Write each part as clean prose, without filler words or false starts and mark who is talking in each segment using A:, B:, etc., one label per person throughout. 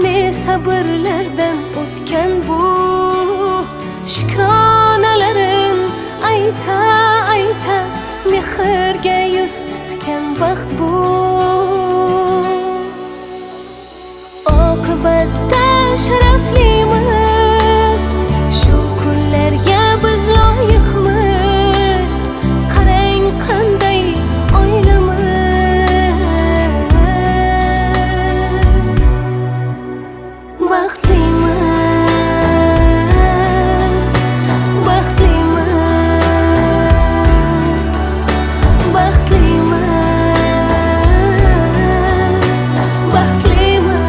A: Ne sabrlardan o'tgan bu. Shukronalarin ayta ayta mehrga yuz tutgan baxt bu. Oqibatda sharaflimiz, shu kunlarga biz loyiqmiz. Qarang qanday oilamiz. Baxtlimiz, baxtlimiz, baxtlimiz, baxtlimiz.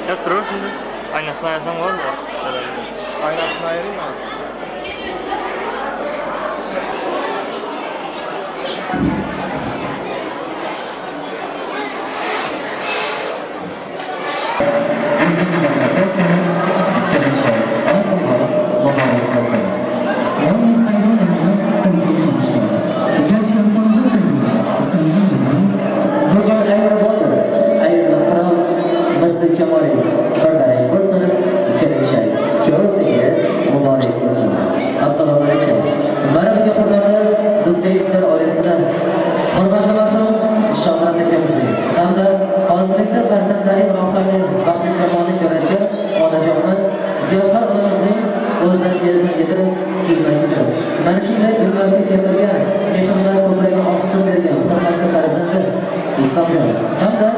B: Ya durur şimdi. Aynasını ayırsam olur mu?
C: Aynasını ayırayım mı az?
D: Bugün ayri botir, ayri qiron, misli kamoli bir darak bo'lsin, kelinchak kuyovsiga muborak bo'lsin. Assalomu alaykum. Mana bugun hurmatli Dusayevlar oilasidan hurmatli marhum Shohrat akamizning hamda hozirlikda farzandlarining rohatli baxtli jamolini ko'radigan onajonimiz Gavhar onamizning o'zlariga yedirib, kiyimlar kiydirib, mana shunday dunyoga keltirgan, mehrlar ko'kragiga oqsil bergan hurmatli farzandi Islomjon hamda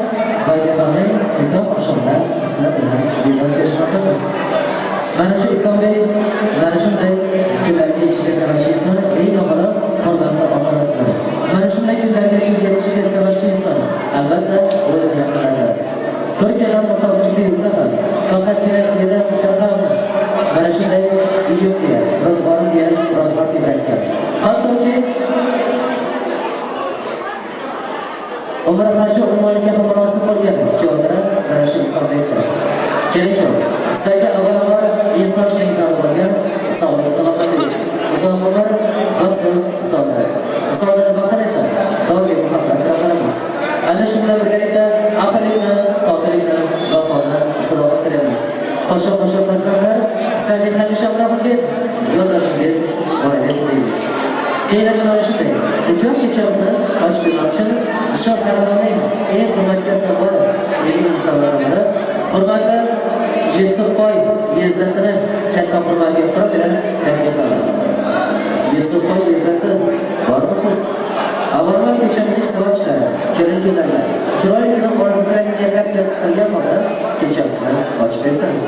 D: Baydaxonning nikoh oqshomida sizlar bilan diydor ko'rishmoqdamiz. Mana shu Islombek, mana shunday kunlarga yetishiga sababchi inson eng avvalo hurmatli ota-onasidir. Mana shunday kunlarga yetishiga sababchi inson albatta o'z yaqinlari. Turkiyadan musofirlikda yursa ham, faqat yerda mustahkam mana shunday uyim deya, ro'zg'orim deya, ro'zg'or tebratgan. Hattoki umra hajji unvoniga ham munosib bo'lgan kuyovlar mana shu Islombekdir. Keling, sizlarga avvalambor insonchilik zarur bo'lgan sog'lik, salomatlik, uzoq umr, baxt va saodat. Saodat baxtini esa doimiy muhabbat qilamiz. Ana shu bilan birgalikda aqllikni, qotillikni, vafoni sadoqat tilaymiz. Qo'sha-qo'sha farzandlar, sizlarning hamisha hamrohingiz, yo'ldoshingiz bo'laversin deymiz. Keyingi mana shunday nikoh kechamizni ochib bermoq uchun Nishon xonadonining eng hurmatga sazovor ilmiy insonlaridan biri, hurmatli Yusufboy yezdasini katta hurmat ehtirom bilan taklif qilamiz. Yusufboy yezdasi, bormisiz? Avvalambor kechamizning sababchilari, kelin-kuyovlarga chiroyli orzu tilak niyatlar qilgan holda kechamizni ochib bersangiz.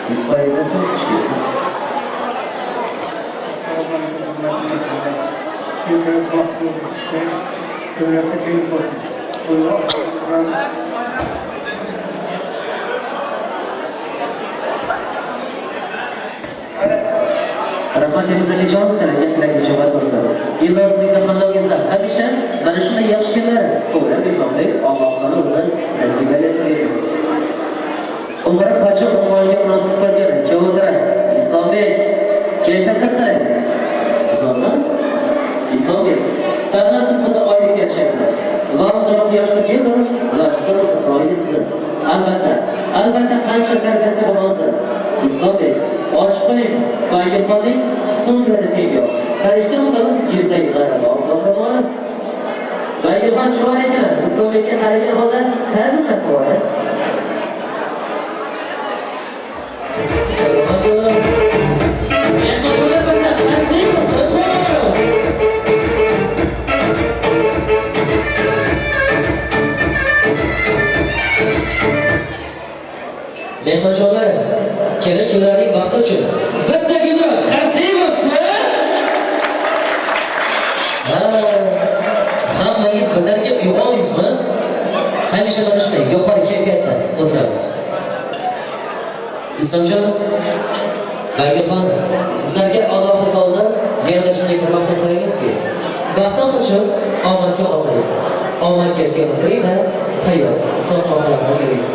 D: Yusufboy yezdasi, xush kelibsiz. Rahmat akajon, tilagan tilak ijobat bo'lsin. Illo sizning xonadoningizda hamisha mana shunday yaxshi kunlar to'g'ri bilmoqlik Alloh taolo o'zi nasib etsin deymiz. Umra hoji unvoniga munosib bo'lgan Kavutara Islombek, kayfiyatlar qalay? Zo'rmi? Islombek, tanlab sizni oylik berishyapti. Va o'zini quyoshni keldi va o'zini. Albatta, albatta qancha tarbiyasi bo'lmasa, Islombek, ochiq qo'ying, bayga qoling, so'zlarda teng yo'q. Farishta o'zini yuzdagi g'arabo qahramoni. Bayga chiroyli ekan, Islombekka qaragan holda ta'zimlab qo'yasiz. Mehmonjonlar, kelin kunlarning baxti uchun bitta guldoz nasib bo'lsin. Ha, hammangiz birdaniga uyg'ondingizmi? Hamisha mana shunday yuqori kayfiyatda o'tiramiz. Islomjon, Baygulxon, sizlarga Alloh taolodan yana shunday bir baxtni tilaymizki, baxtdan uchun omadga omad, omadga sevdiring va hayot so'qmoqlardan bering.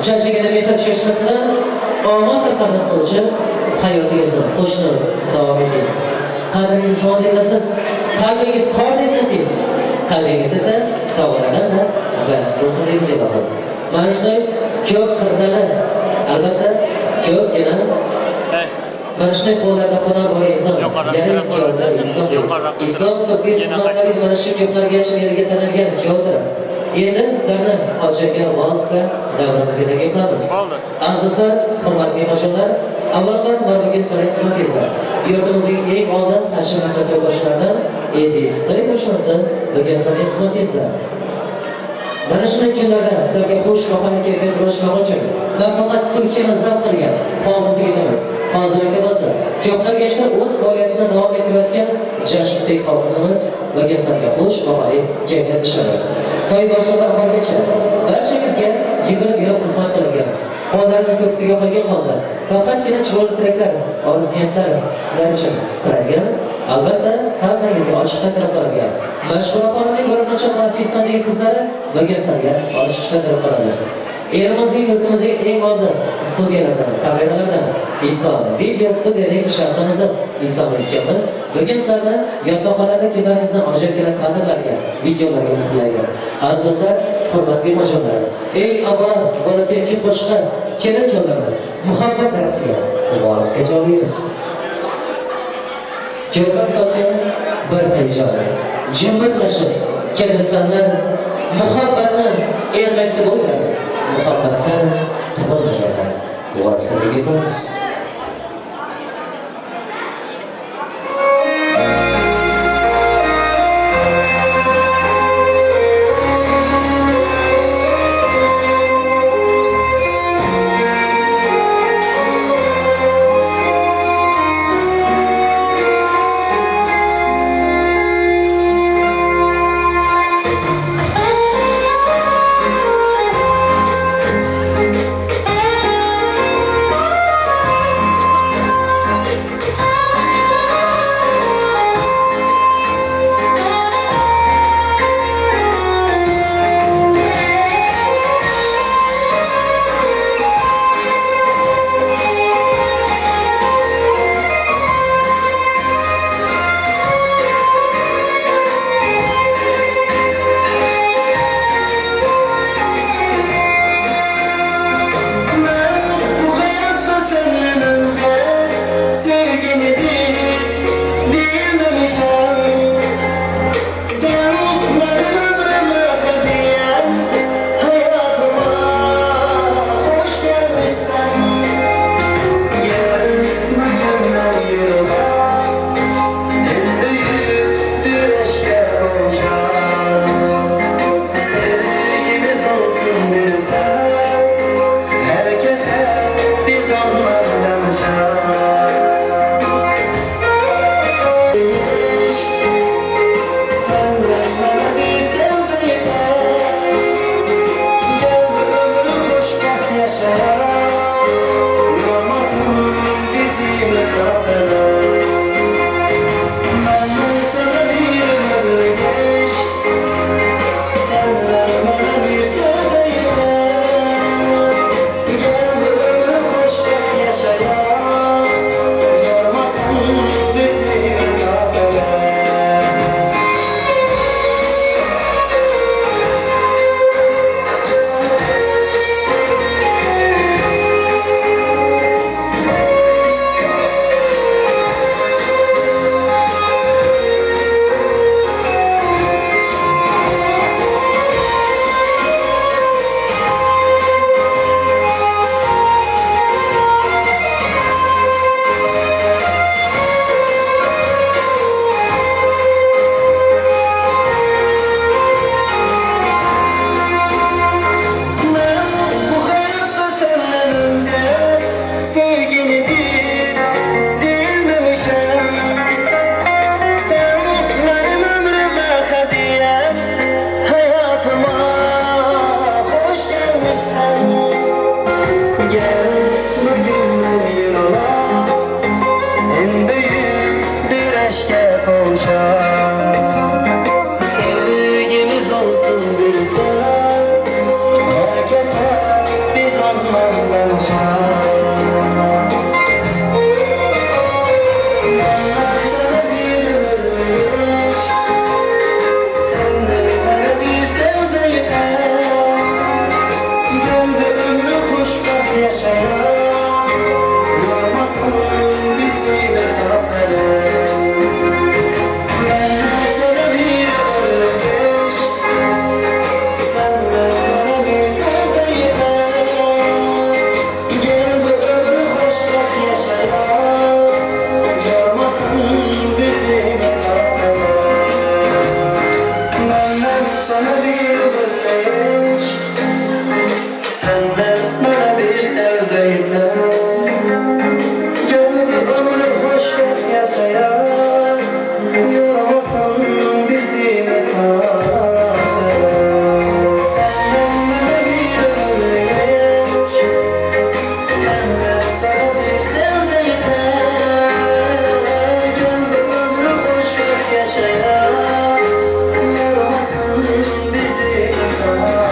D: Charchaganda mehr chashmasidan omad tarqatgan sovchi hayotingizni qo'shni davom eting. Qadringiz nodek, qalbingiz qordek nafis, qalbingiz esa tog'lardan da baland bo'lsin deymiz ilohim. Mana shunday ko'p qirrali, albatta ko'pgina mana shunday qo'llarda hunar bor inson, ya'ni ko'rda inson, Islom so'fiy xizmatlari mana shu ko'plargacha yerga tanilgan kuyovdir. Endi sizlarni ochilgan vosita davramizga taklif qilamiz. Aziz do'stlar, hurmatli mehmonlar, avvalambor bugun sizlarning xizmatingizda yurtimizning eng oldin hashamatli to'y-boshlaridan Aziz to'y qo'shnisi bugun sizlarning xizmatingizda. Mana shunday kunlarda sizlarga xush bahorli kayfiyat ulashmoq uchun nafaqat Turkiyani zabt qilgan hofiz yigitimiz, hozirgi do'stlar, ko'plarga ishlar o'z faoliyatini davom ettirayotgan Jamshidbek hofizimiz bugun sizlarga xush bahorli kayfiyat ulashadi. To'y boshlab oxirigacha barchangizga yugurib yurib xizmat qilgan, qo'llarini ko'ksiga qo'ygan holda faqatgina chiroyli tilaklar, orzu niyatlar sizlar uchun tiladigan, albatta hammangizga ochiqda tilab qoladigan Mashhura xonimning bir necha nafisonlik qizlari bugun sizlarga ochiqda tilab qoladi. Erimizning, yurtimizning eng oldin studiyalardan, kameralardan Islom video studiyaning shaxsimizni Islom ukamiz bugun sizlarni yotoqxonada kunlaringizni ajoyibgina kadrlarga, videolarga muhrlaydi. Aziz do'stlar, hurmatli mehmonlar, eng avval bo'lajak qo'shiqlar kelin kuyovlarni muhabbat darsiga muborakga joylaymiz. Go'zal sokin bir hayajon, jimbitlashib kelinlar muhabbatni ermakda bo'lgan, muhabbatni tug'ilmaganlar. Muborakga qo'yamiz.
E: Sana bir ömürlük, senden bana bir sevda yeter. Gel bir ömrü hoşgört yaşayak, yormasın bizi mesafe. Senden bana bir ömürlük, benden sana bir sevda yeter. Gel bir ömrü hoşgört yaşayak, yormasın bizi mesafe.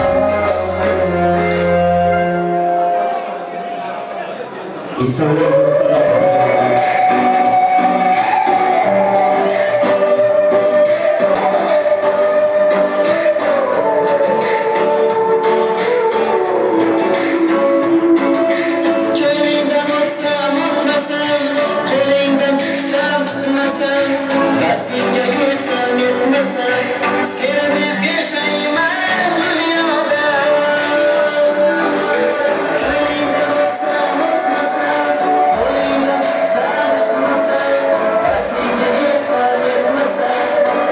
E: Köyünden uçsam uçmasam, köyünden çıksam çıkmasam, Vasinga yetsem yetmesem, seni deb yashayman dunyoda. Köyünden uçsam uçmasam, köyünden çıksam çıkmasam, Vasinga yetsem yetmesem,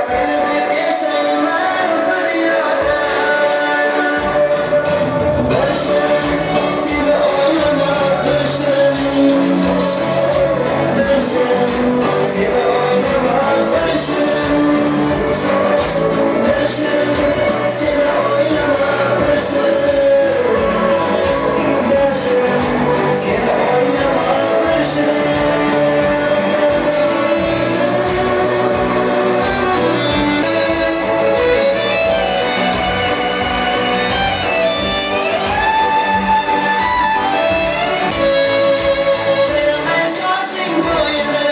E: seni deb yashayman dunyoda. Bir shirin seni o'ylama, bir shirin, bir shirin seni o'ylama, bir shirin, bir shirin seni o'ylama, bir shirin, bir shirin seni o'ylama, bir shirin. Soching bo'yini,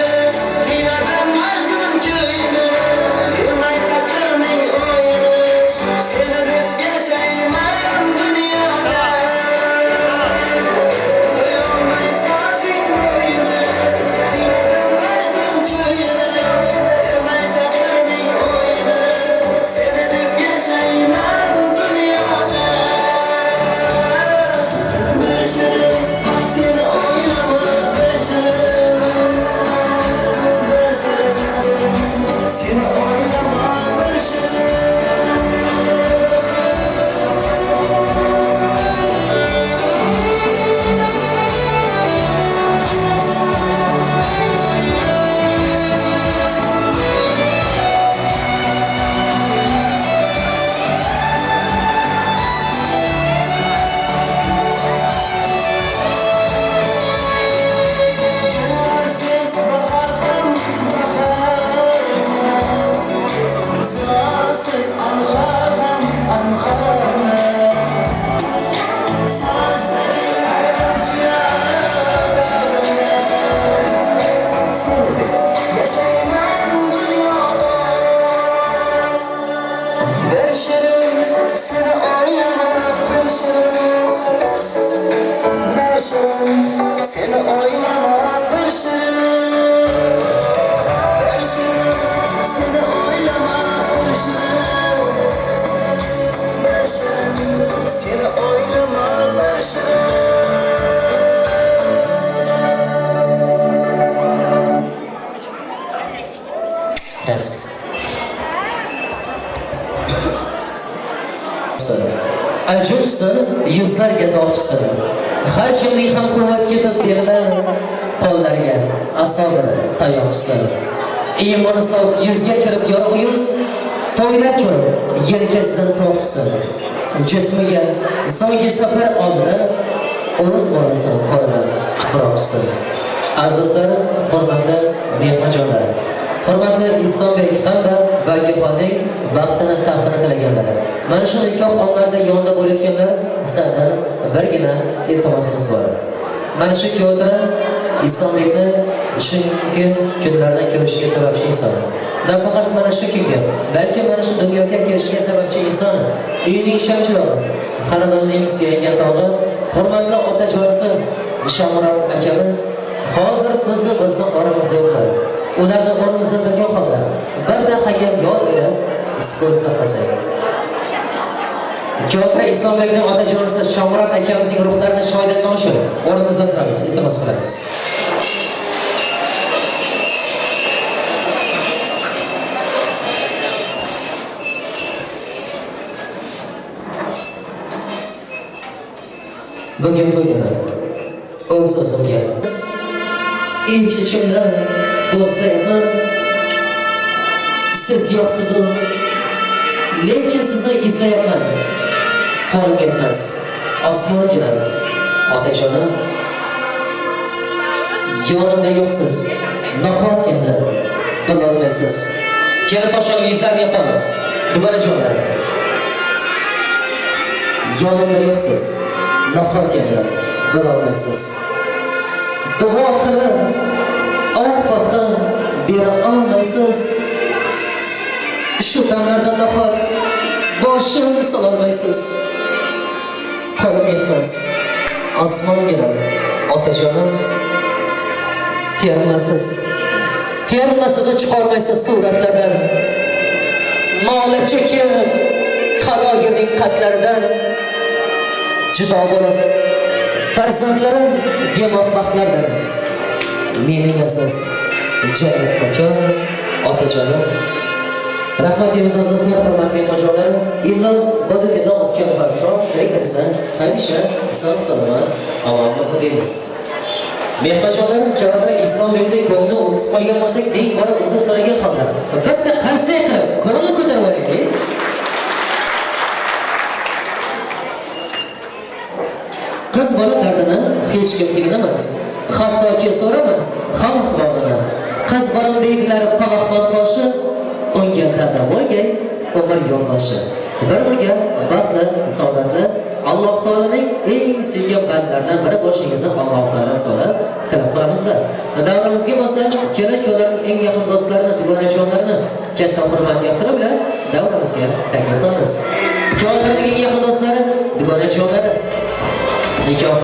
E: tingladim Majnun kuyini, Yilmay taqdirning o'yini, seni deb yashayman dunyoda. Qo'yolmay soching bo'yini, tingladim Majnun kuyini, Yilmay taqdirning o'yini, seni deb yashayman dunyoda. Bir shirin seni o'ylama, bir shirin, bir shirin seni o'ylama, bir shirin. Sensiz bahar ham baharman, Zilosiz anhor ham anhorman. Sochlaring alamchilarman, Seni deb yashayman dunyoda. Bir shirin seni o'ylama, bir shirin, bir shirin seni o'ylama, bir shirin, bir shirin seni o'ylama, bir shirin, bir shirin seni o'ylama, bir shirin.
D: Yes. Ajubsin, yuzlarga dog'sin. Har kimning ham quvvat ketib berilar, qo'llariga aso bir tayoqsin. Iymoni sof yuzga kirib yorug' yuz, to'ylar ko'rib yelkasidan tortsin. Jismiga so'nggi safar oldidan o'z bolasi qo'lidan biroqsin. Azizlar, hurmatli mehmonjonlar, hurmatli Islombek hamda Bakirxonning baxtini, taxtini tilaganlar. Mana shu nikoh onlarida yonida bo'layotganlar, sizlardan birgina iltimosimiz bor. Mana shu kuyovtira Islombekni shungi kunlardan ko'rishiga sababchi inson. Nafaqat mana shu kunga, balki mana shu dunyoga kelishiga sababchi inson, uyining shamchirog'i, xonadonning suyangan tog'i, hurmatli otajonisi Shamurod akamiz hozir sizni bizni oramizda yo'qlar. Ularni o'rnimizda turgan holda bir daqiqa yod etib sukut saqlasak. Kuyovtira Islombekning otajonisi Shamurod akamizning ruhlarini shoydan oshirib, o'rnimizdan turamiz, iltimos qilamiz. Bugun to'ydim. O'z o'zimga. Ich ichimdan ko'zlayapman. Siz yo'qsiz, lekin sizni izlayapman. Qo'lim yetmas. Osmonginam, otajonim. Yonimda yo'qsiz. Nahot endi bilolmaysiz. Kelib boshqa yuzlarni yopamiz. Bularjonlar. Yonimda yo'qsiz. Nahot endi bilolmaysiz. Duo qilib, oq fotiha bera olmaysiz. Shu damlarda nahot boshim sololmaysiz. Qo'lim yetmas. Osmonginam, otajonim. Termasiz. Termasizni chiqarmaysiz suratlardan. Nola chekib, qaro yerning qatlaridan judo bo'lib, farzandlarim demoq baxtlardir. Mening aziz jannat makon, otajonim. Rahmat deymiz azizlar, hurmatli mehmonlar. Illo bu dunyoda o'tgan podsho tirikdirsa, hamisha sog' salomat, omon bo'lsin deymiz. Mehmonlar, kavra Islombekning ko'nglini o'tib qo'ygan bo'lsak, ming bora uzr so'ragan holda bitta qarsak qilib, ko'ngli ko'tarib yuboraylik. Qiz bola dardini hech kim tinglamas, hattoki so'ramas xalq bolini. Qiz bolam deydilar palaxmon toshi, unga darda bo'lgay umr yo'ldoshi. Bir-biriga baxtli, saodatli, Alloh taolaning eng suygan bandalaridan biri bo'lishingizni Alloh taoladan so'rab tilab qolamizlar. Davramizga bo'lsa, kelin-kuyovlarning eng yaqin do'stlarini, dugonajonlarini katta hurmat ehtirom bilan davramizga taklif qilamiz. Kuyovlarning eng yaqin do'stlari, dugonajonlari nikoh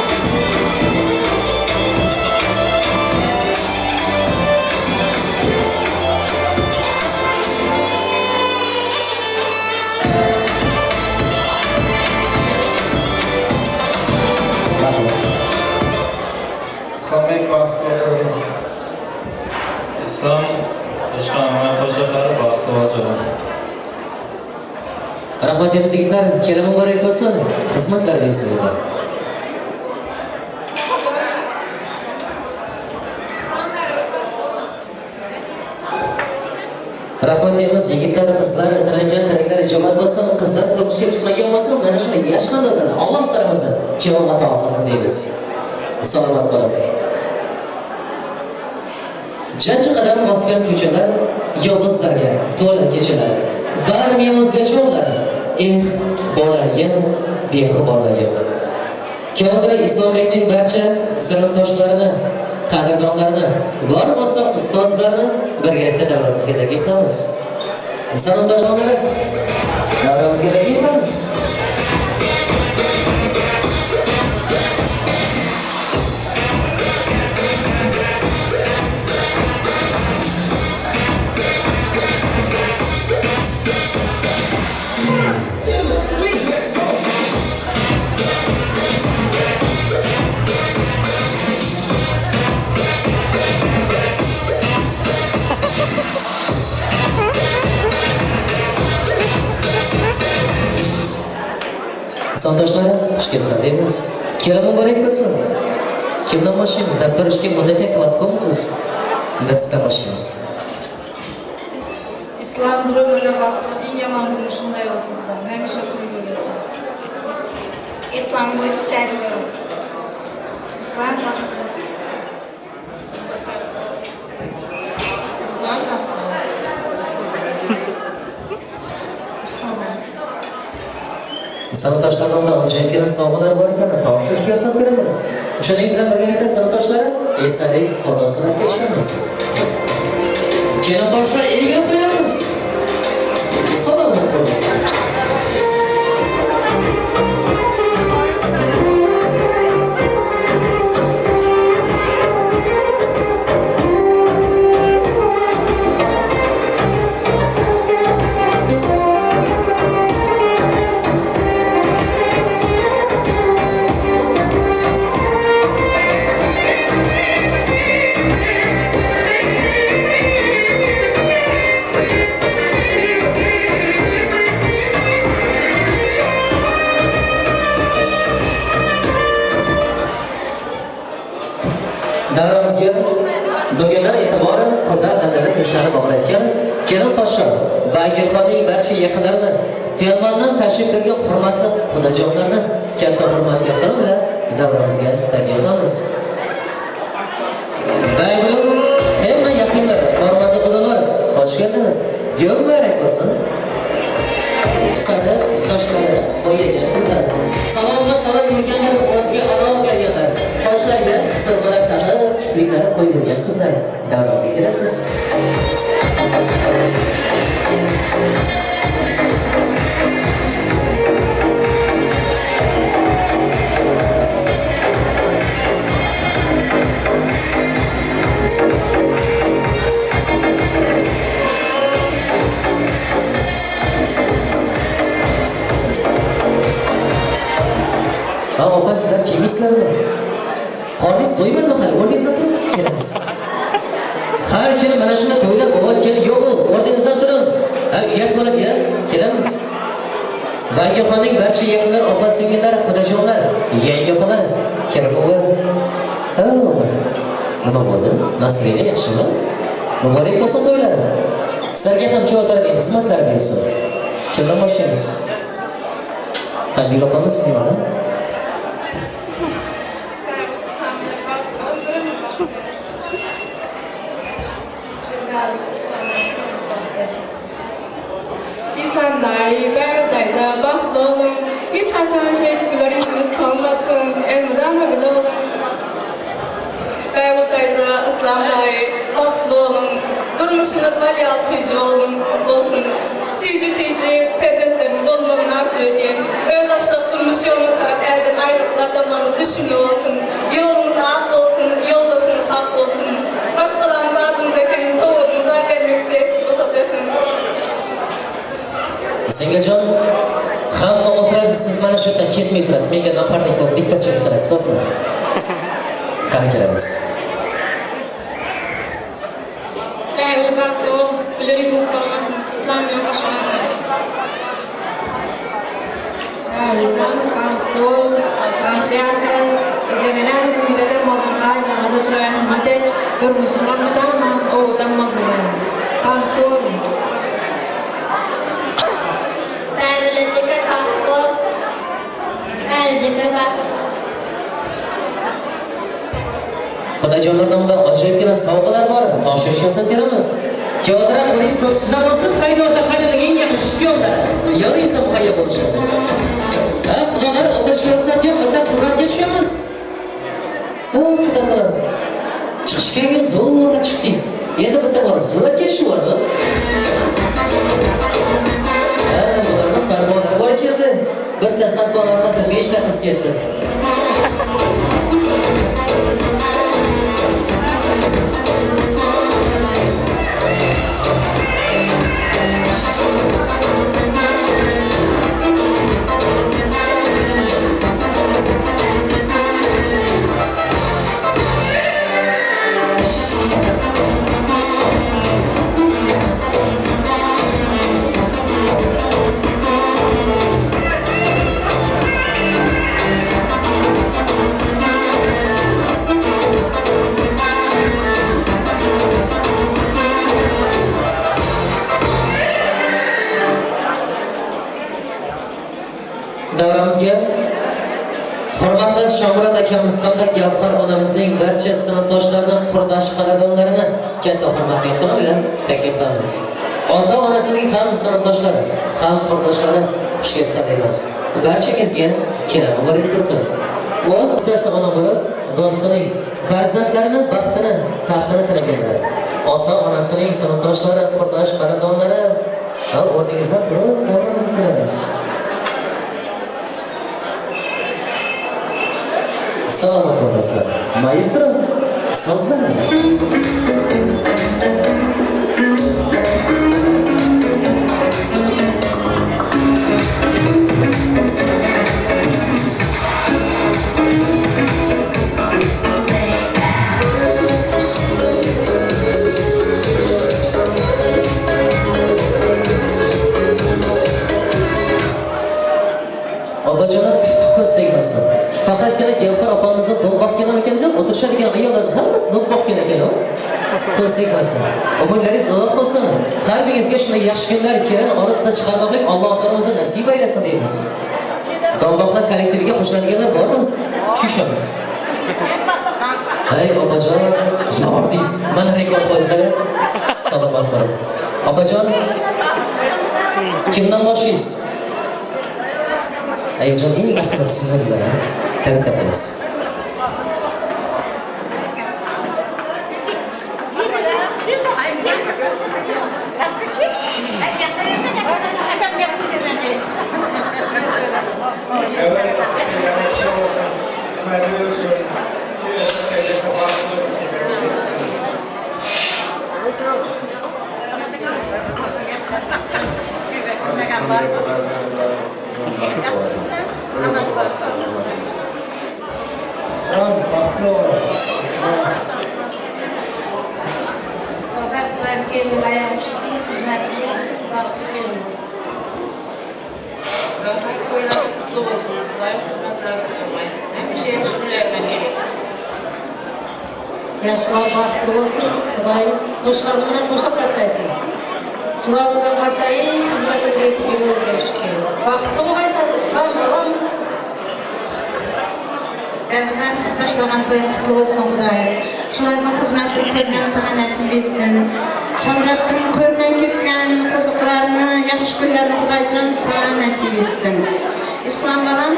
C: Islambek baxtli bo'ling.
B: Islom qo'shqonlar qo'shiqlari baxtli bo'lsin.
D: Rahmat deymiz yigitlar, kelin muborak bo'lsin, xizmatlaringiz bo'lsin. Rahmat deymiz yigitlar, qizlar, tilangan tilaklar ijobat bo'lsin, qizlar turmushga chiqmagan bo'lsin, mana shunday yosh xonadonlar Alloh taolosi kuyov ato qilsin deymiz. Salomat bo'ling. Janji qadam bosgan ko'chalar, yulduzlarga to'la kechalar. Bari o'zgacha o'lar. Eh, bolaligim, behuborligim. Kuyovlar Islombekning barcha sinfdoshlarini, qadrdonlarini, bor bo'lsa ustozlarini birgalikda davramizga taklif qilamiz. Sinfdoshlari davramizga taklif qilamiz. Sinfdoshlari, xush kelibsan deymiz. Kelin muborak bo'lsin. Kimdan boshlaymiz? Daftar ishga bunday klass qo'ymisiz? Biz sizdan boshlaymiz.
F: Islom birovlarga baxtli, eng yomon kuni shunday bo'lsin, hamisha to'y bo'lasan.
G: Islom будет счастью. Islom baxtli.
F: Islom baxtli.
D: Sinfdoshlardan ajoyib kelin sovg'alar bor ekan, topshirishga yasab beramiz. Shuning bilan birgalikda sinfdoshlari esdalik xotiralarga kechamiz. Kelin toshlar egib qo'yamiz. Salomat bo'ling. Telmandan tashrif buyurgan hurmatli xudajonlarni katta hurmat ehtirom bilan davramizga taklif qilamiz. Baygul hamma yaqinlar, hurmatli xudolar, xush keldiniz. Yo'l muborak bo'lsin. Sari sochlari bo'yagan qizlar. Salomga salom berganlar, o'zga alo berganlar. Sochlarga sirg'alar taqib, kipriklari qo'ydirgan qizlar. Davramizga kelasiz. Ha, opa, sizlar kelmaysizlarmi? Qorningiz to'ymadimi hali? O'rningizdan turib kelamiz. Har kuni mana shunday to'ylar bo'layotgani yo'q u. O'rningizdan turing. Ha, uyat bo'ladi ya. Kelamiz. Baygaxonning barcha yaqinlar, opa singillar, xudajonlar, yanga opalar, kelib o'g'il. Ha, opa. Nima bo'ldi? Nasrina yaxshimi? Muborak bo'lsin to'ylari. Sizlarga ham kuyovlarning xizmatlari bersin. Kimdan boshlaymiz? Tanbek opamiz nimani?
F: İslam dayı, ben dayıza baxtlı olun. Hiç açan şey güler yüzünüz solmasın. Elmidama bile olun.
H: Bəyul teyze, İslam dayı, baxtlı olun. Durmuşunuz balyal tüycü olun, olsun. Tüycü tüycü, perzentleriniz olmağını arzu edeyim. Özdaşlıq durmuş yolunu taraf elden ayrılıklar damlarınız düşümlü olsun. Yolunuz ak olsun, yoldaşınız hak olsun. Başkalarınız adınız efendim, soğudunuza vermekçi, ruhsat versiniz.
D: Singiljon, hamma o'tiradi, siz mana shu yerdan ketmay turasiz. Menga naparnik bo'lib diktorchilik qilasiz, xo'pmi? Qani kelamiz.
H: Bəyul baxtlı ol, güler yüzünüz solmasın. İslam bilen hoşlanın.
F: Can, baxtlı ol, baxtlı yaşa. Eceneler gününde de mazlumlar, yanada şuraya hürmet et. Durmuşuna müdama, oğudan mazlumlar. Baxtlı ol.
G: Bəyulacaka baxtlı ol. Bəyulacaka baxtlı ol.
D: Xudajonlar nomidan ajoyibgina sovg'alar bor. Topshirish ruxsat beramiz. Kuyovlar, qo'lingiz ko'p sizda bo'lsin, haydorda haydaning eng yaxshi shpionlar. Yoringiz muhayyo bo'lishi. Ha, xudolar, o'tirishga ruxsat yo'q, bizda suratga tushamiz. Ha, xudolar. Chiqishga zo'rg'a chiqdingiz. Endi bitta borib suratga tushib yubordim. Ha, bularni sarbonlari bor ekanda. Bitta sarbon orqasida 5 ta qiz ketdi. Davramizga hurmatli Shomurod akamiz hamda Gavhar onamizning barcha sinfdoshlarini, qurdosh qadrdonlarini katta hurmat ehtirom bilan taklif qilamiz. Ota onasining ham sinfdoshlari, ham qurdoshlari xush kelibsan deymiz. Barchangizga kelin muborak bo'lsin. O'z otasi ona bo'lib, do'stining, farzandlarining baxtini, taxtini tilaganlar. Ota onasining sinfdoshlari, qurdosh qadrdonlari, ha, o'rningizdan turib davramizni tilaymiz. Salomat bo'lasizlar. Maestro, sozlar. Opajonlar, tuf ko'z tegmasin. Faqatgina Gavhar opamizni do'mboqgina ekansiz, o'tirishadigan ayollarning hammasi do'mboqgina ekan. Ko'z tegmasin. Umrlaringiz uzoq bo'lsin. Har biringizga shunday yaxshi kunlar kelin olib chiqarmoqlik Alloh taolamiz nasib aylasin deymiz. Do'mboqlar kollektiviga qo'shiladiganlar bormi? Tushamiz. Hey opajon, yordingiz. Mana rekord qo'ydi. Salomat bo'ling. Opajon, kimdan boshlaysiz? Ayajon, eng baxtli sizmi deyman, tabriklar qilamiz.
F: Yaşlar baxtli bo'lsin, Xudoyim qo'shqani bilan qo'sha qartaysin. Shular bilan qartayib, xizmatga yetib yuravergan shukur. Baxtli bo'lg'aysan, Islom bolam.
I: Gavhar başlagan to'ying qutlu bo'lsin Xudoyim. Shularning xizmatini ko'rgan sana nasib etsin. Shamratning ko'rmay ketgan qiziqlarni, yaxshi kunlarni Xudoyjon sana nasib etsin. Islom bolam,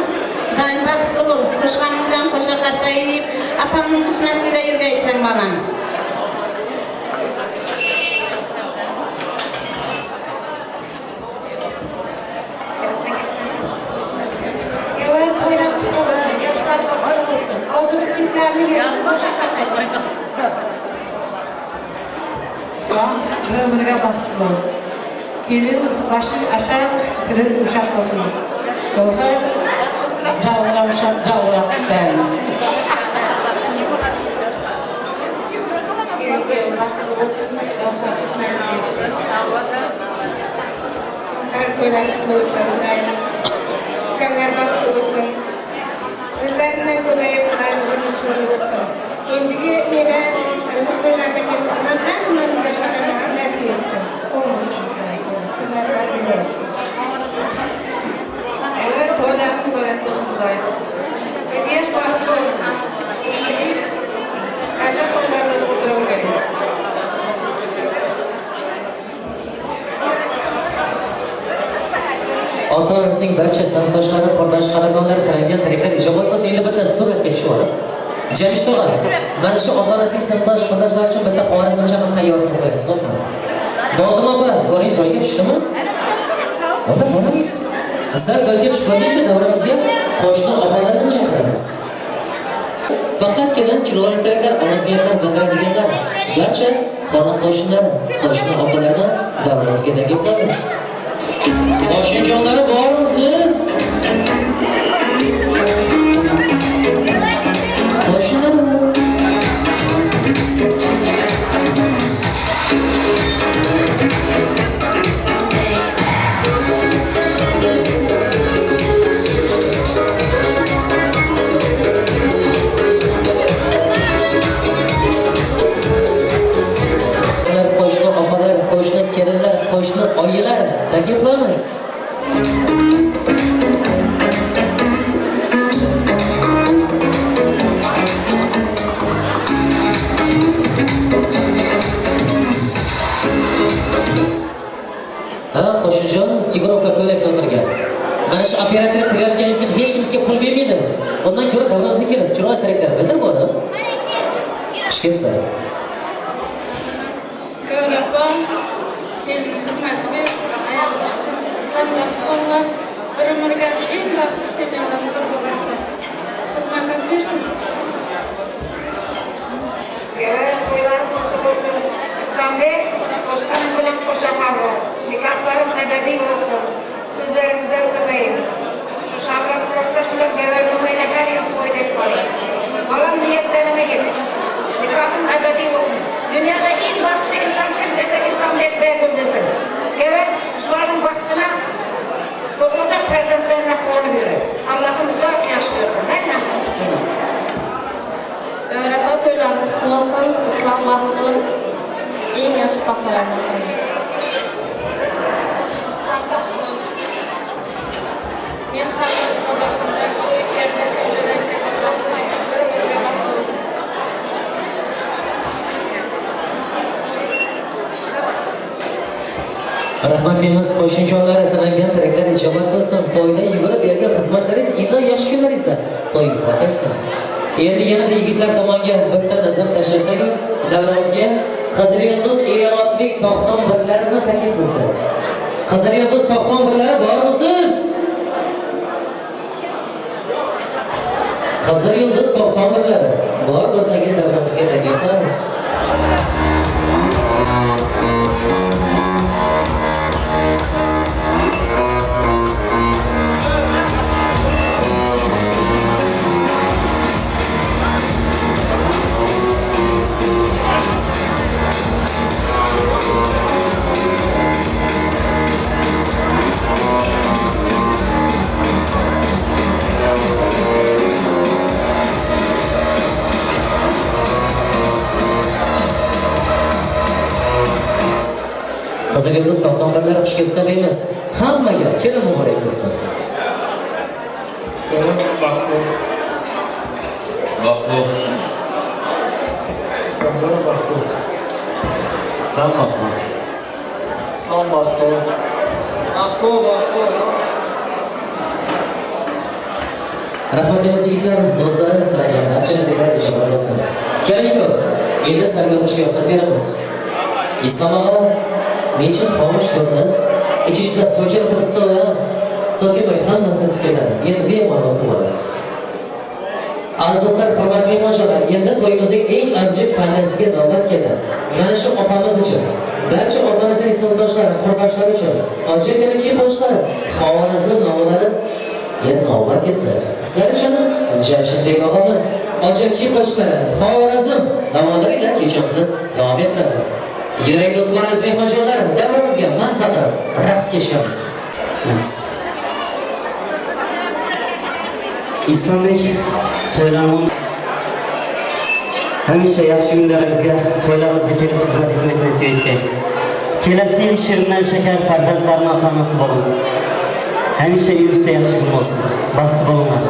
I: Xudoyim baxtli bo'l. Qo'shqaning bilan qo'sha qartayib, apangning xizmatida yurgaysan bolam.
F: Gavhar to'ylar qutlu bo'lsin, yoshlar baxtli bo'lsin. Orzulik tilaklarni bersin, qo'sha qartaysin.
J: Islom bir umrga baxtli bo'l. Kelin boshi ashaq, tilin uşaq bo'lsin. Gavhar jalg'ira uşaq, jalg'ira qutlayman.
F: Baxtli bo'lsin, Gavhar xizmatini bersin. Gavhar to'ylar qutlu bo'lsin, Xudoyim.
I: Shukranlar baxtli bo'lsin. O'zlaridan ko'payib, Xudoyim o'rni bo'lsin. Endigi meni to'ylarda kelib turgan hammamizga shahar nasib etsin. Olmasın. Xizmatlar bersin.
F: Evet, to'ylar muborak bo'lsin, Xudoyim. Yash baxtli bo'lsin. Alla to'ylarni o'tiraveramiz.
D: Ota-onasining barcha sinfdoshlari, qurdosh qadrdonlari tilangan tilaklar ijobat bo'lsin. Endi bitta suratga tushib olib. Jamshid tog'a, mana shu ota-onasining sinfdosh qurdoshlari uchun bitta Xorazmcha ham tayyor qilib qo'yamiz, xo'pmi? Bo'ldim opa, ko'ringiz joyiga tushdimi? Unda boramiz. Siz joyga tushib bo'lguncha davramizga qo'shni opalarni chaqiramiz. Faqatgina chiroyli tilaklar, orzuyatlar bildiradiganlar, barcha xona qo'shnilari, qo'shni opalarni davramizga taklif qilamiz. Qo'shnijonlari bormisiz? Qo'shnilar. Qo'shni opalar, qo'shni kelinlar, qo'shni oyilar taklif qilamiz. Ha, qo'shnijon tigroka ko'ylakda o'tirgan. Mana shu operator qilayotganingizga hech kim sizga pul bermaydi. Undan ko'ra davramizga kelib, chiroyli tilaklar bildirib borib. Xush kelibsizlar.
H: Gavhar kelin xizmati bersin, ayol tushsin, Islom baxtli bo'lgan, bir umrga eng baxtli semyalarning biri bo'lasiz. Xizmatingiz bersin.
I: Gavhar to'ylar qutlu bo'lsin. Islombek qo'shqaning bilan qo'sha qavr. Nikohlarim abadiy bo'lsin. O'zlaringizdan ko'paying. Shu Shamrat klassdosh bilan Gavhar mo'mayla har yil to'ydek boring. Bolam niyatlarini yetib. Nikohim abadiy bo'lsin. Dunyoda eng baxtli inson kim desa Islombek Begul desin. Gavhar shularning baxtini tug'ilajak farzandlarına quvonib yuring. Allohim uzoq yosh bersin. Hammamizni.
D: Rahmat deymiz qo'shnijonlari, tilangan tilaklar ijobat bo'lsin. To'yda yugurib bergan xizmatlaringiz indan yaxshi kunlaringizda to'yingizda qilsin. Endi yanada yigitlar tomonga bitta nazar tashlasak, davramizga Qizil Yulduz Elotlik 91larini taklif qilsin. Qizil Yulduz 91lari bormisiz? Qizil Yulduz 91lari bor bo'lsangiz davramizga taklif qilamiz. Qizil Yulduz 91lari xush kelibsan deymiz. Hammaga kelin muborak bo'lsin.
C: Baxtli.
B: Baxtli.
C: İslamjon baxtli.
E: İslam baxtli.
C: İslam baxtli.
B: Baxtli, baxtli.
D: Rahmat deymiz yigitlar, do'stlar, tilagan barcha tilaklar ijobat bo'lsin. Keling, endi sarg'o'shga yosib beramiz. Islom og'a, nechun xomush ko'riniz? Ich-ichidan so'kib tursa, so'kibmay hammasi tugadi. Endi bemalol o'tirib olasiz. Aziz do'stlar, hurmatli mehmonlar, endi to'yimizning eng avji pallasiga navbat keldi. Mana shu opamiz uchun, barcha opamizning sinfdoshlari, qurdoshlari uchun, ochiq qo'shiqlari, Xorazm nomlari yana navbat yetdi. Sizlar uchun Jamshidbek og'amiz ochiq qo'shiqlari, Xorazm nomlari ila kechamizni davom ettiradi. Yurakda o'tib mehmonjonlar, davramizga mazza qilib raqsga tushamiz.
K: Islombek to'ylarni hamisha yaxshi kunlarimizga, to'ylarimizga kelib xizmat etmak nasib etgan. Kelasi yil shirindan shakar farzandlarning ota-onasi bo'ling. Hamisha uyingizda yaxshi kun bo'lsin, baxtli bo'linglar.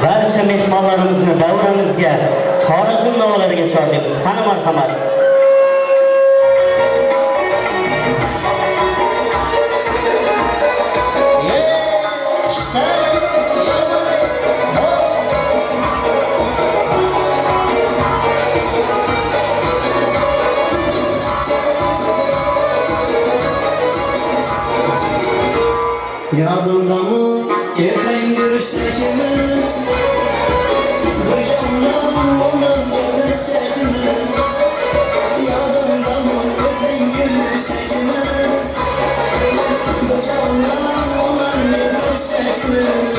K: Barcha mehmonlarimizni davramizga, Xorazm navolariga chorlaymiz. Qani marhamat.
E: Yadında mı erten görüşecekimiz? Birga undan ondan görüşecekimiz. Yadında mı erten görüşecekimiz? Birga undan ondan görüşecekimiz.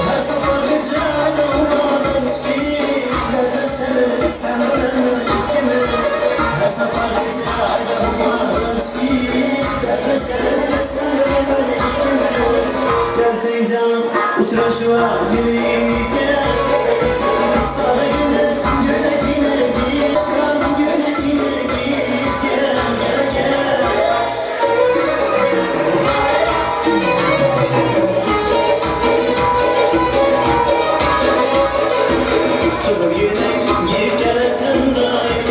E: Her sabah gece dağlardan çıkıp dertleşelim sen bilen ikimiz. Her sabah gece dağlardan çıkıp dertleşelim sen bilen ikimiz. Gelsin canım uçraşıva gelip gel. Sarı güne güne güne git kan güne güne git gel gel gel. Kızıl güne giyip gelesen daim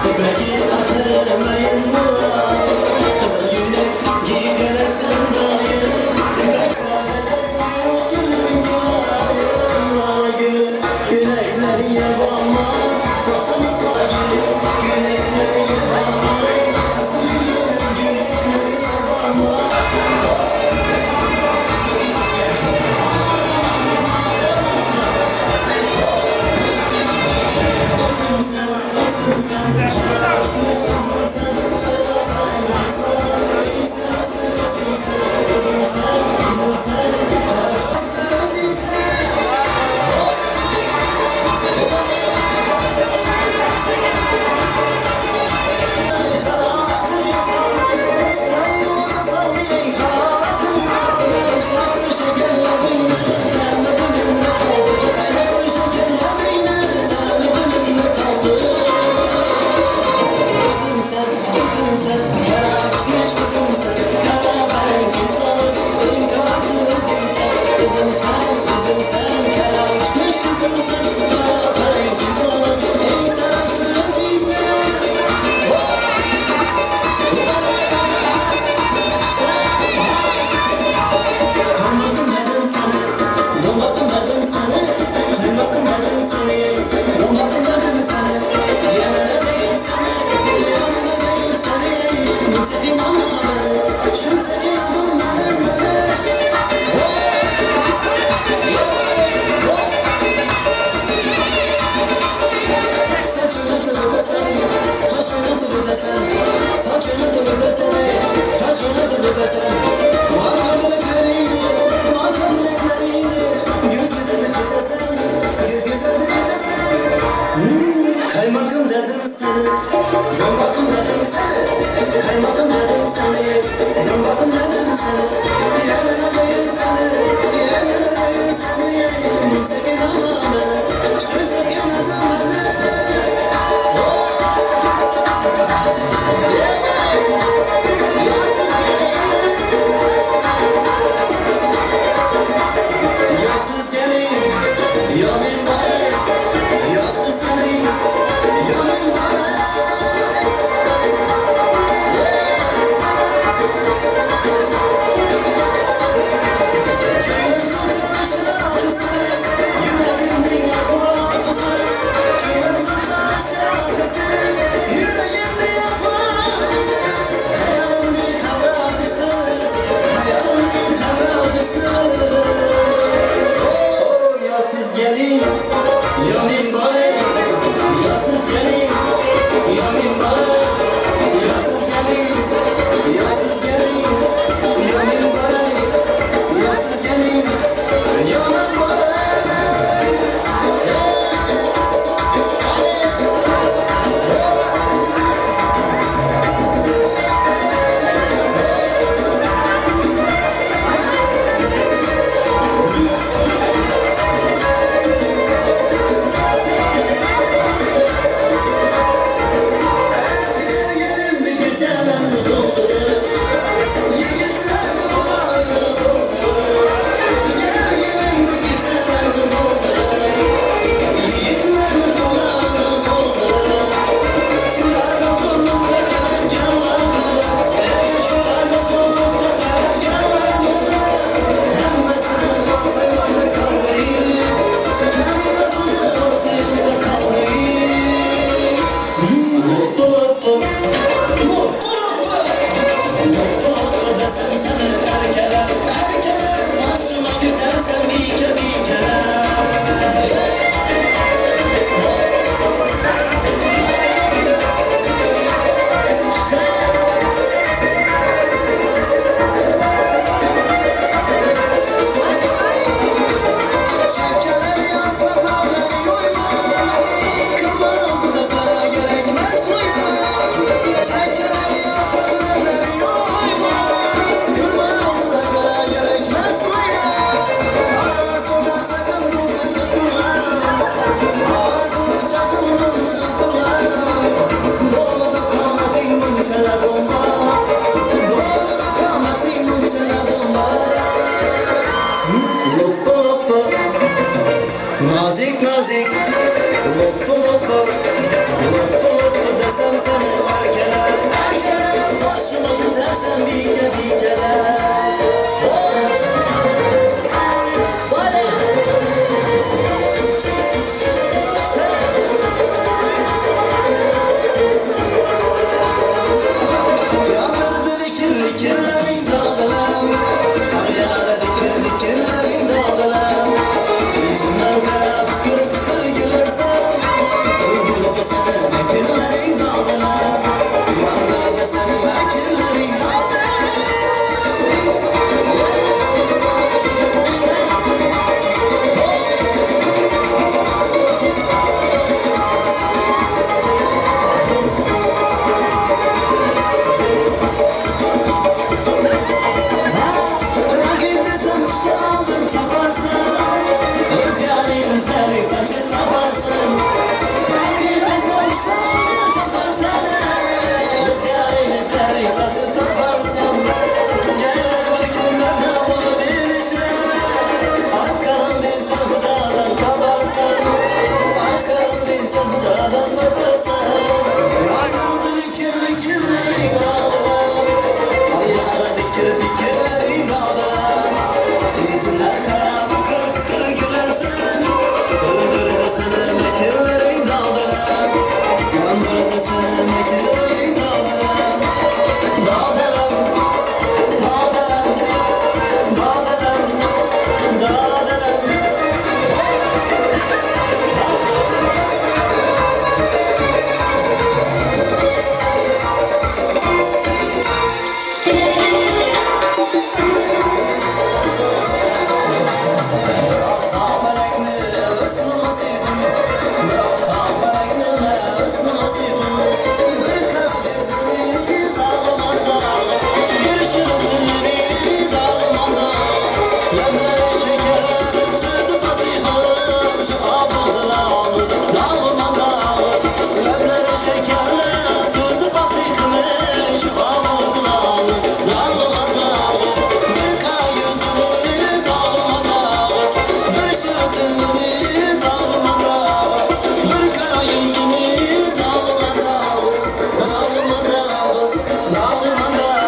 E: Tepreki ahırmayın mulayim. Kızıl güne giyip gelesen daim Tepreki gülüm gülayım. Lala gülüm gülekleri yabanma. Vatanı gülüm gülekleri yabanma. Kızıl gülüm gülekleri yabanma. Nazik nazik loppu loppu loppu loppu desem seni erkeler erkeler başıma gidersen bike bikeler. Yandırdı dikir dikirlerin dağılam, yara dikir dikirlerin dağılam. Yüzümden kara kır kır gülersen, öldürdü seni mekirlerin dağılam. Yandırdı seni mekirlerin dağılam. Seni saçı taparsın, bir desem sana taparsın. Öz yarını seni saçı taparsın. Gelir bir günlerde bunu bilişre. Arkadan değilsen hudadan taparsın. Arkadan değilsen hudadan taparsın. Yandırdı dikirli kirleri dağlar. Ayara dikir dikirleri dağlar. Yüzümden kara kırık kırık gülersin. Öldürdü seni mekirlerin dağdılar. Yandırdı seni mekirlerin dağdılar. Dağdılar, dağdılar, dağdılar, dağdılar. Şekerler sözü basıkmış avuzlan dağılmadan. Bir kara yüzünü dağılmadan, bir şırtını dağılmadan, bir kara yüzünü dağılmadan, dağılmadan, dağılmadan.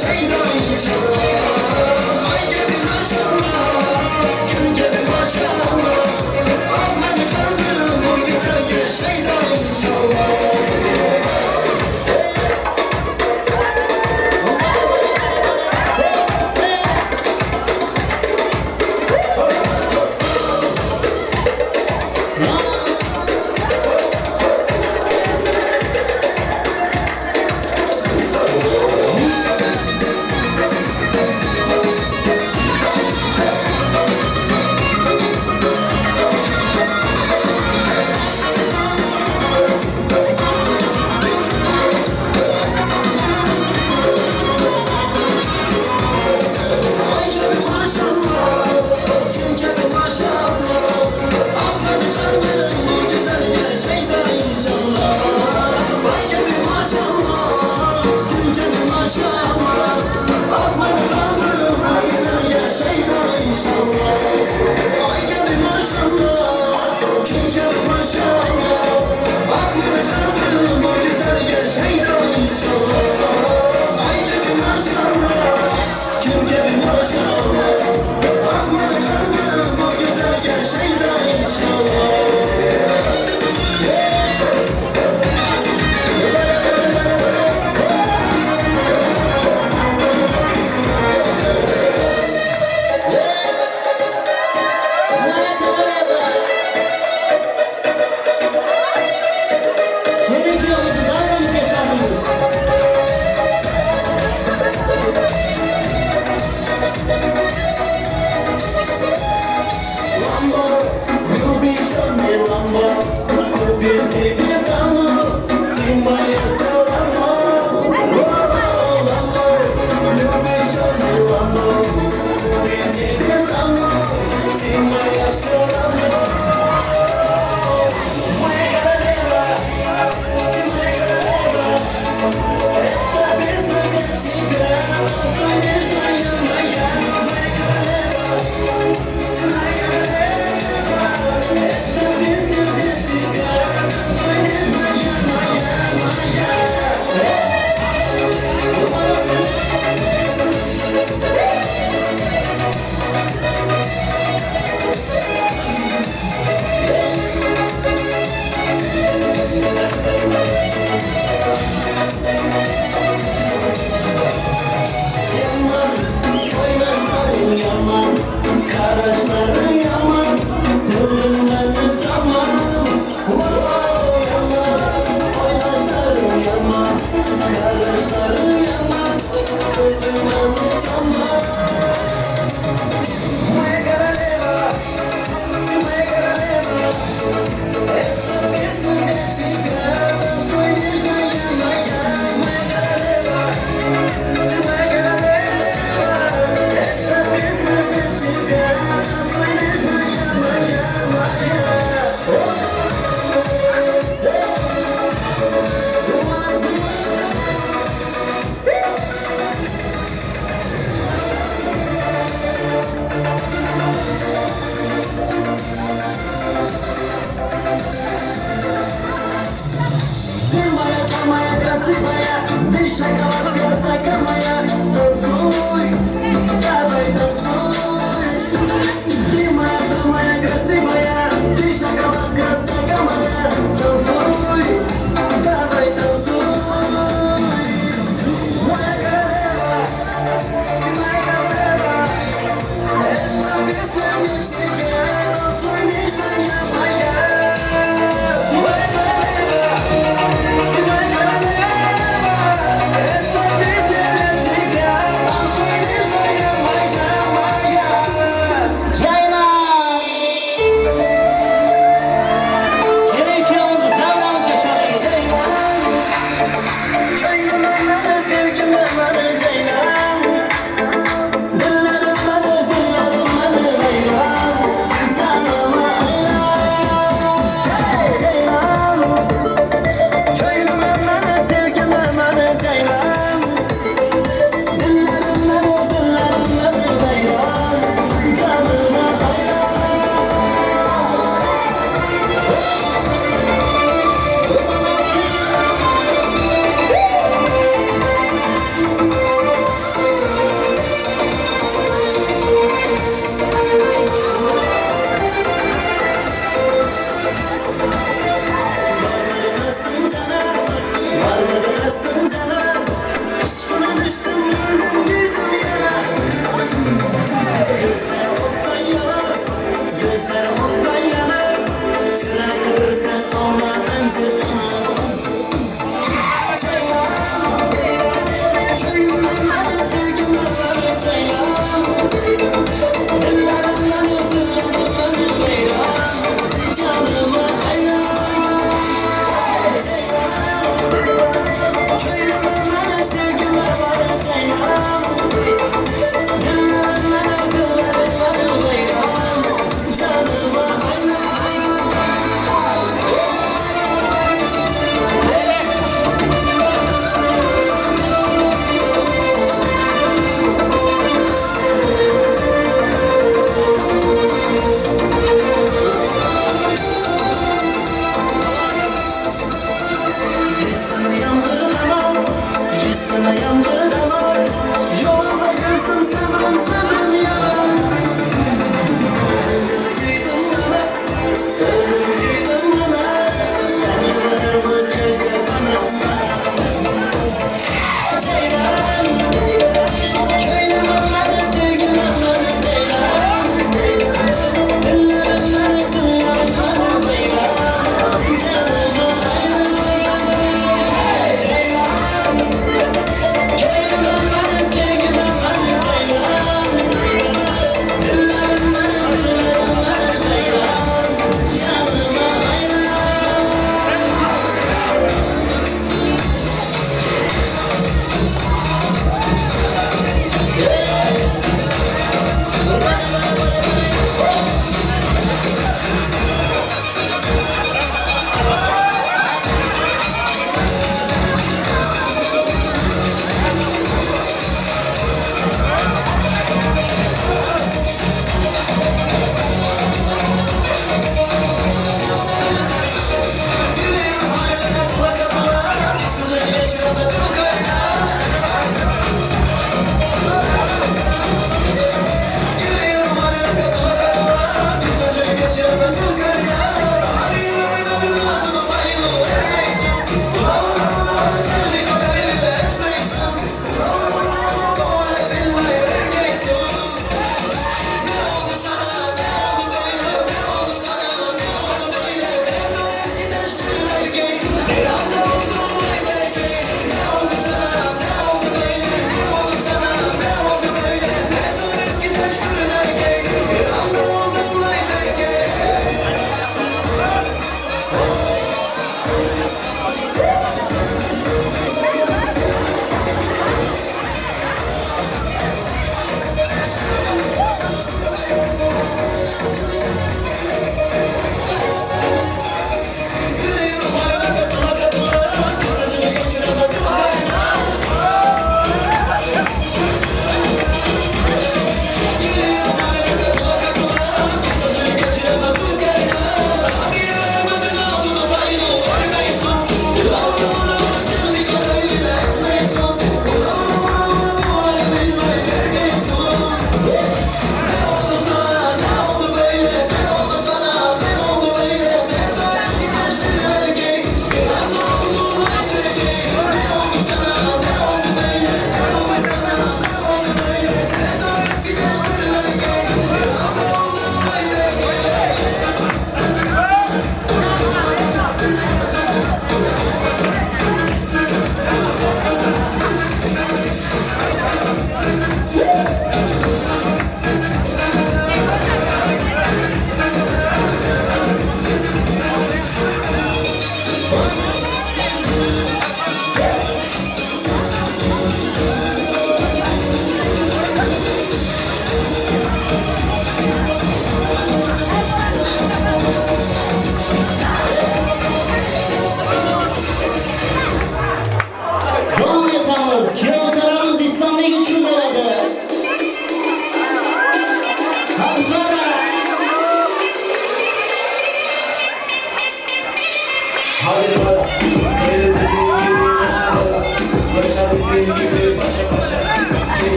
E: Şeyda inşallah. Ay gibi maşallah, gün gibi maşallah. Al beni kalbim bu güzel şeyda inşallah.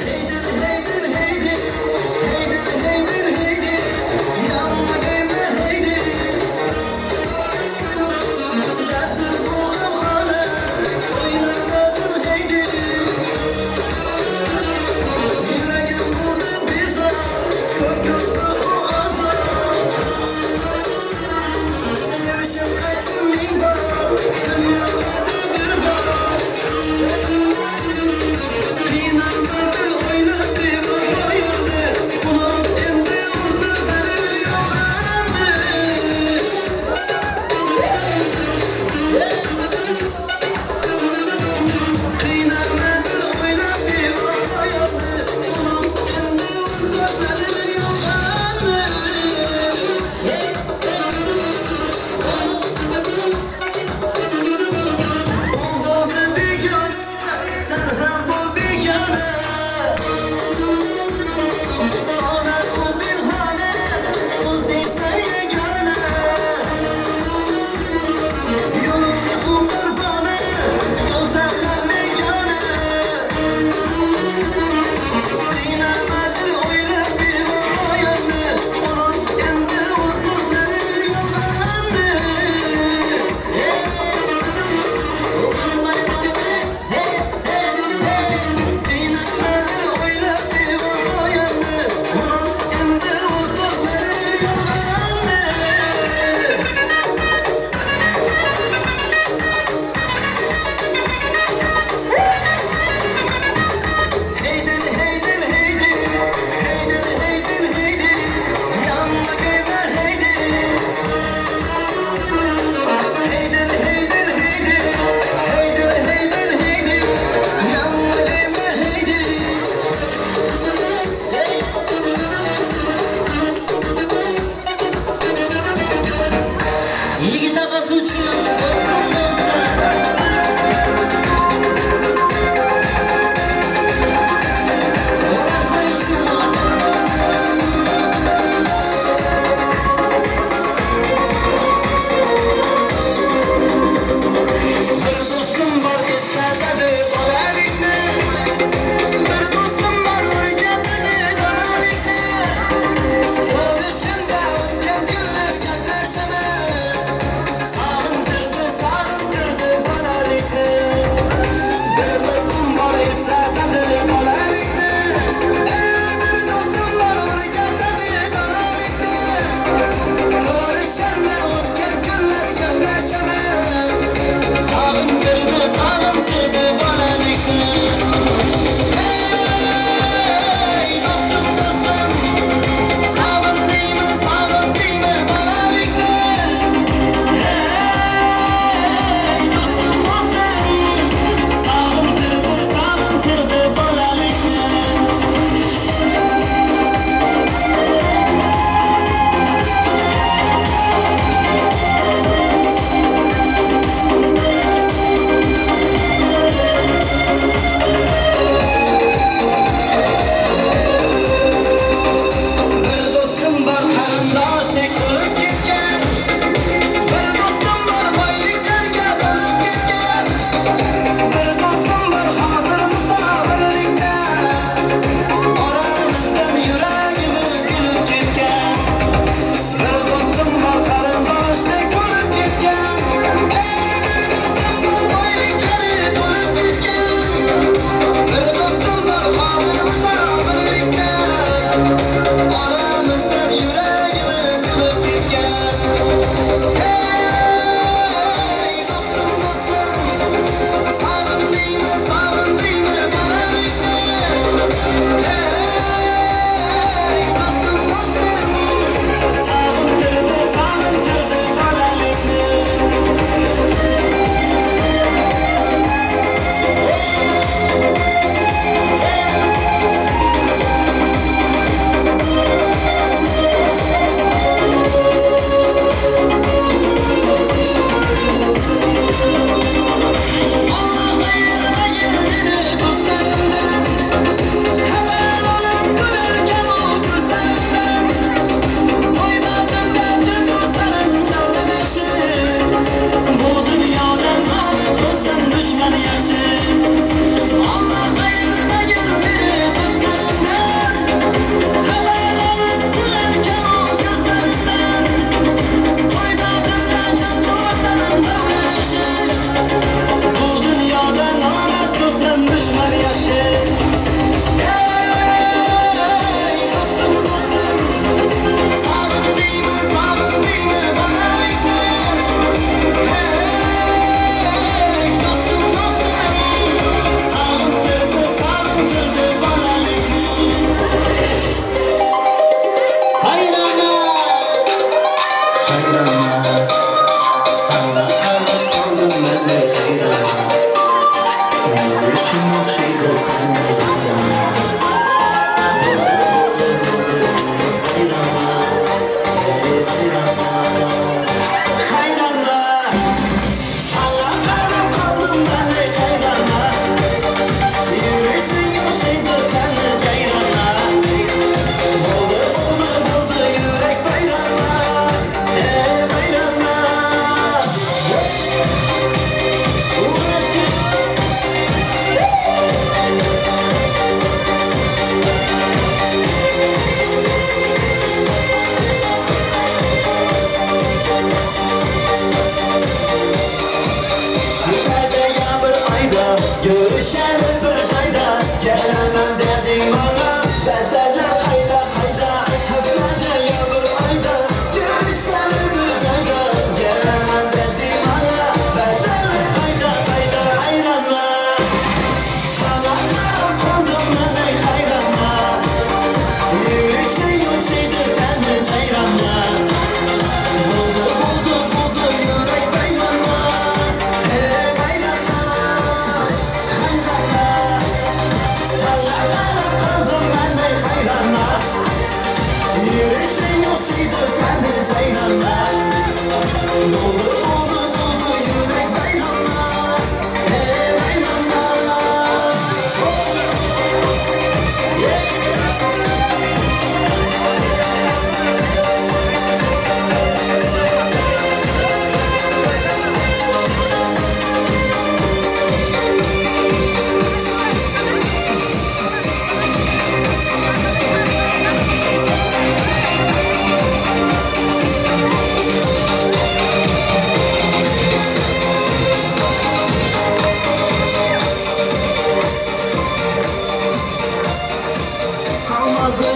E: Heydir, heydir, heydir.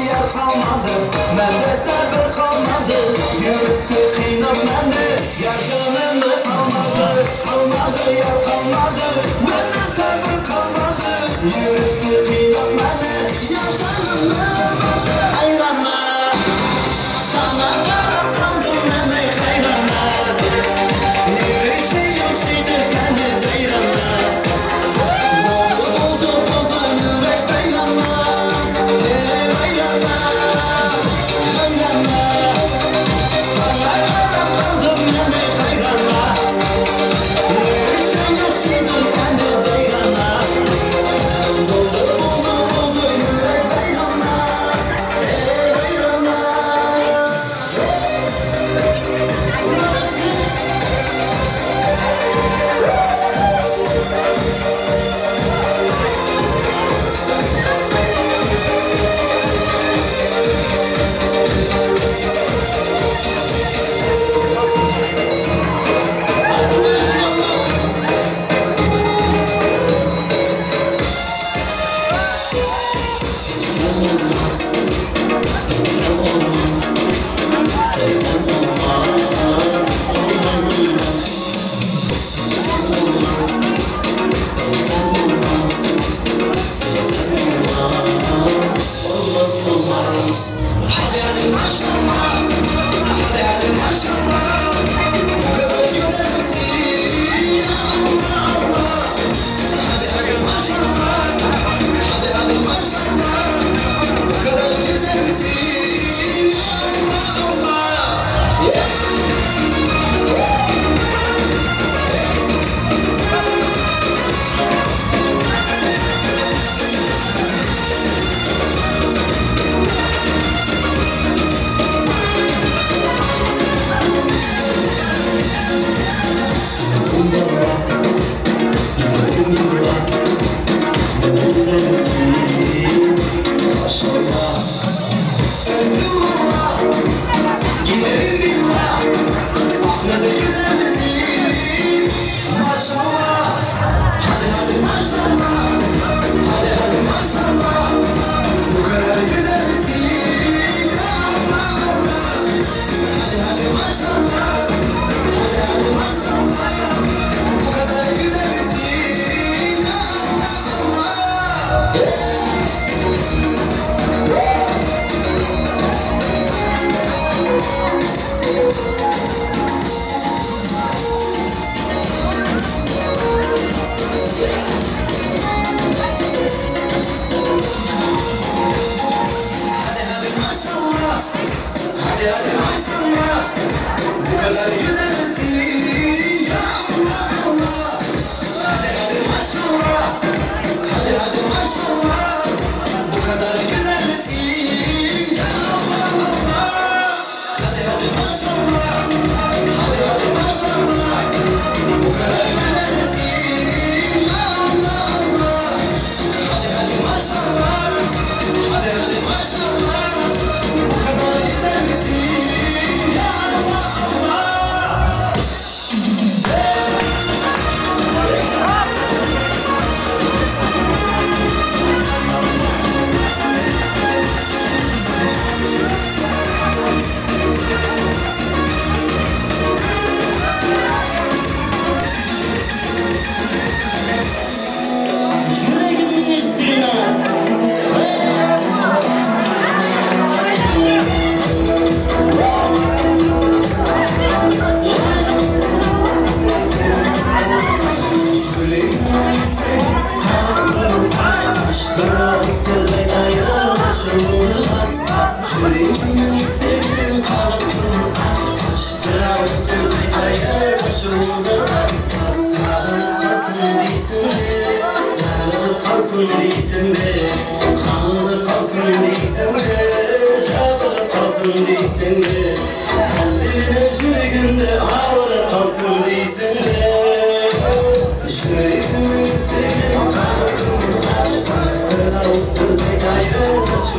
E: Yer qalmadı, məndə səbir qalmadı. Yürüttü qiynab məni, yar canımı almadı. Qalmadı, yer qalmadı, məndə səbir qalmadı. Yürüttü qiynab məni, yar canımı almadı. Hayrana, sana qarab qaldım mən ey hayrana. Yürüyüşü yoxşuydu səni ceyrana. Oldu, oldu, yürek dayrana. Ey vayrana, vayrana. Sana qarab qaldım mən ey hayrana. Yürüyüşü yoxşuydu səni ceyrana. Oldu, oldu, oldu, yürek dayrana. Ey vayrana.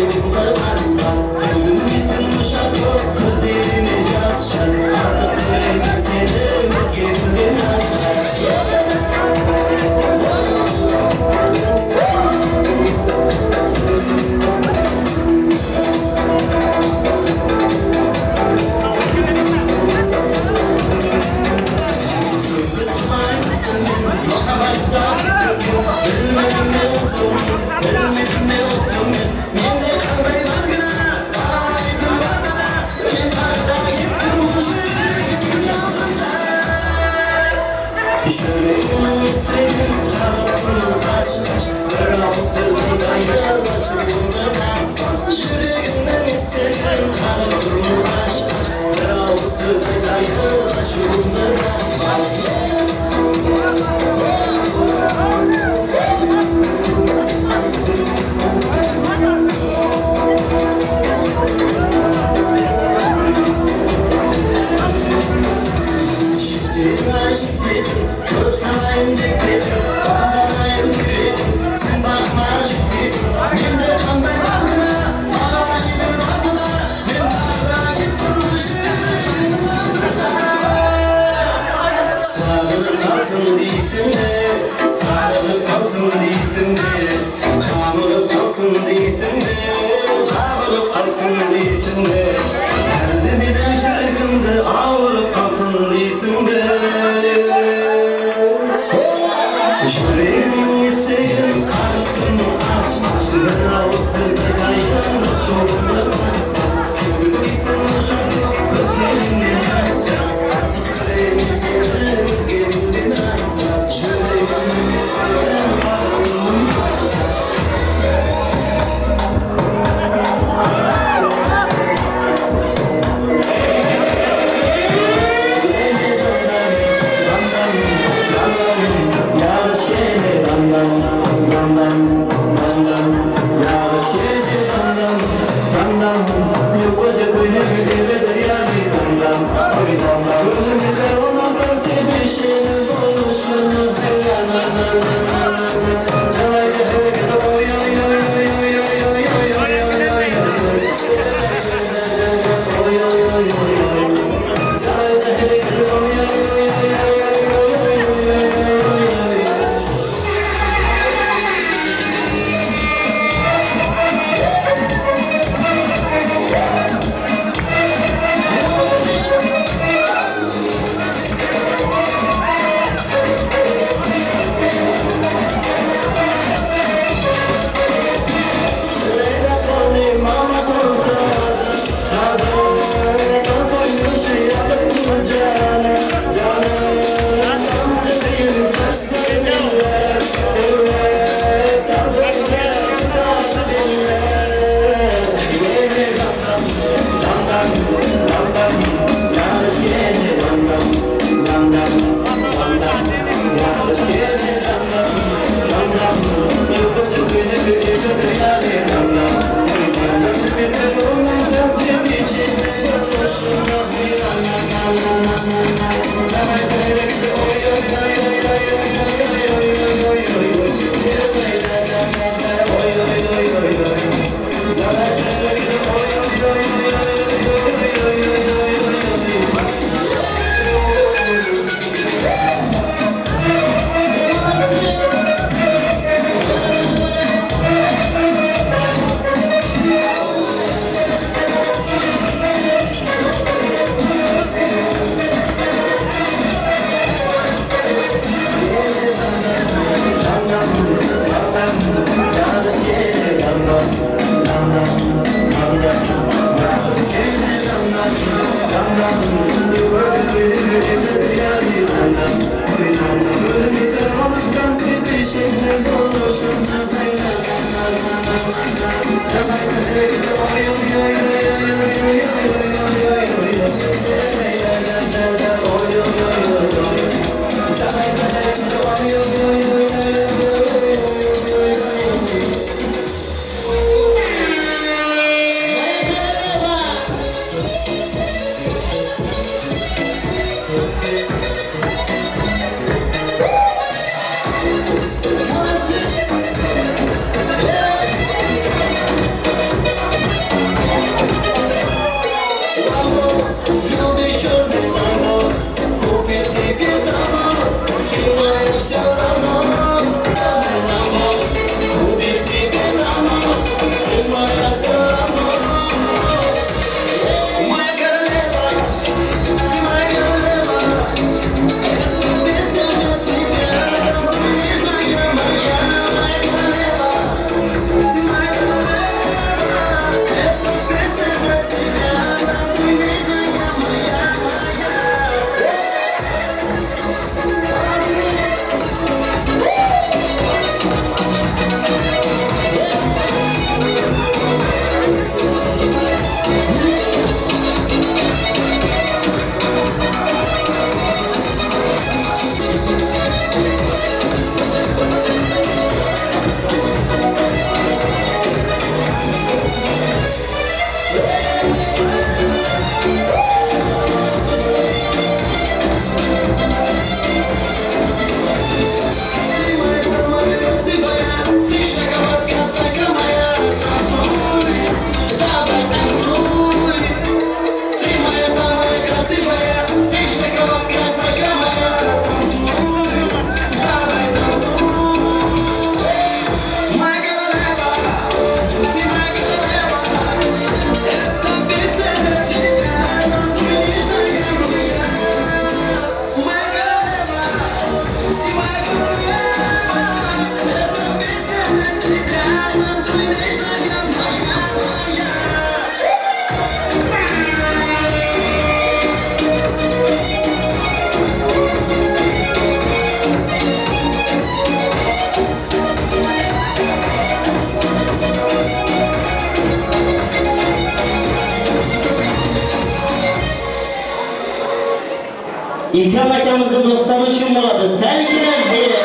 L: We'll be right back.
K: Ikrom akamizni do'stlari uchun bo'ladi. Salkina zeri.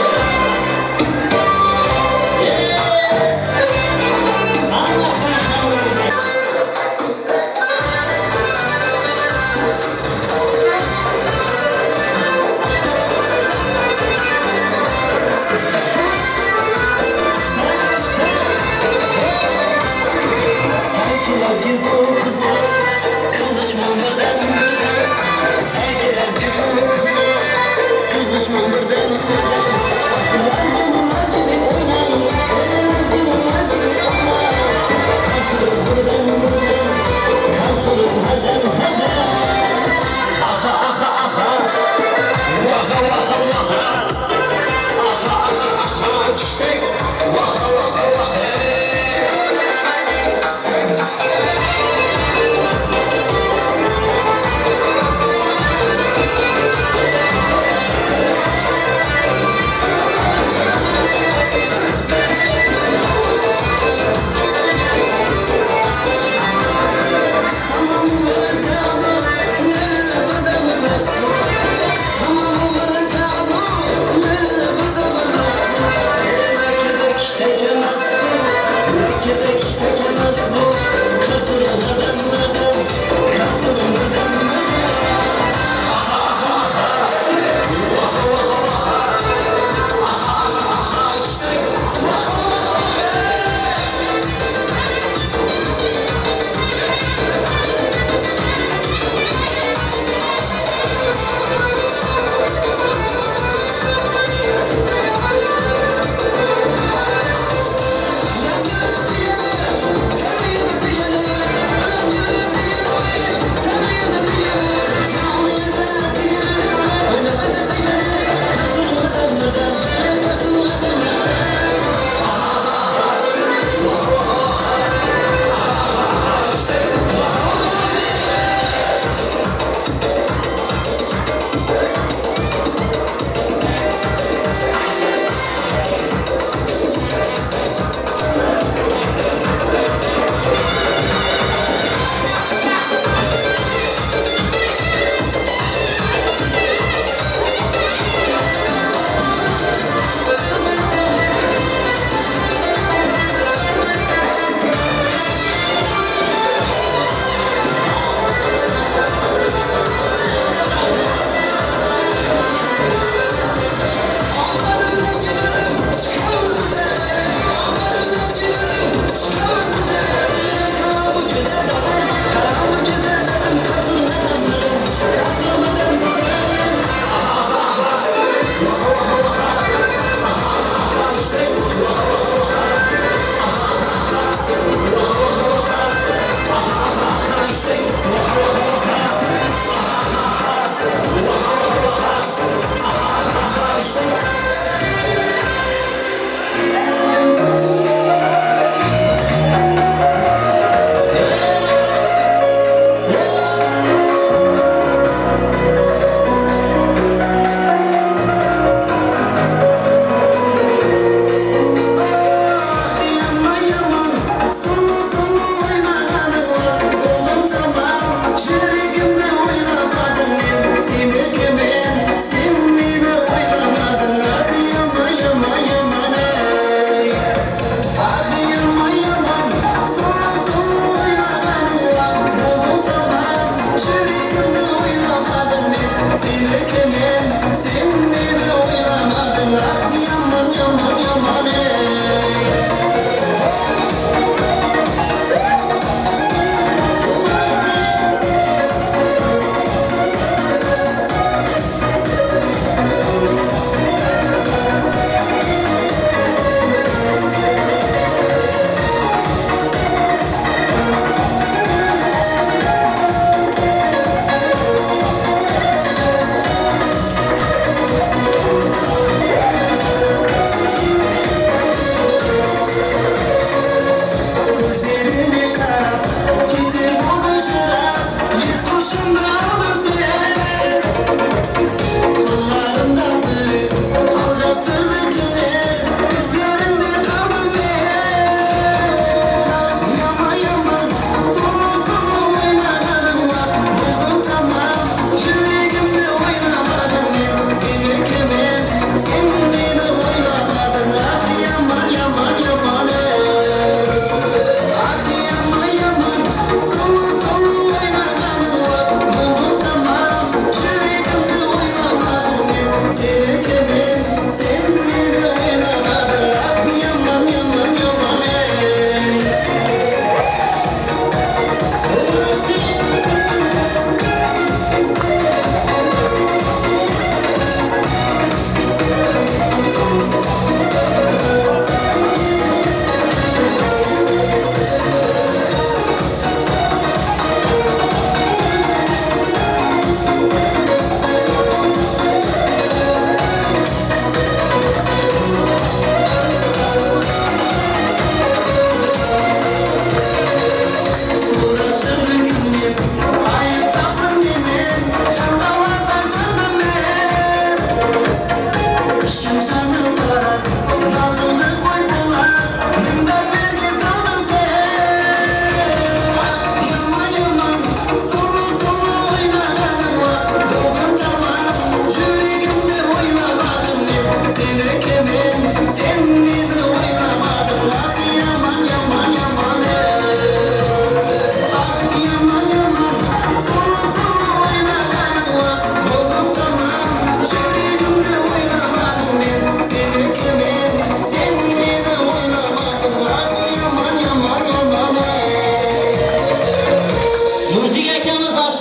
E: Sulu sulu oynananı oldum tamam.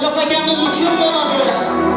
K: Qo'shloq akamiz uchun bo'ladi.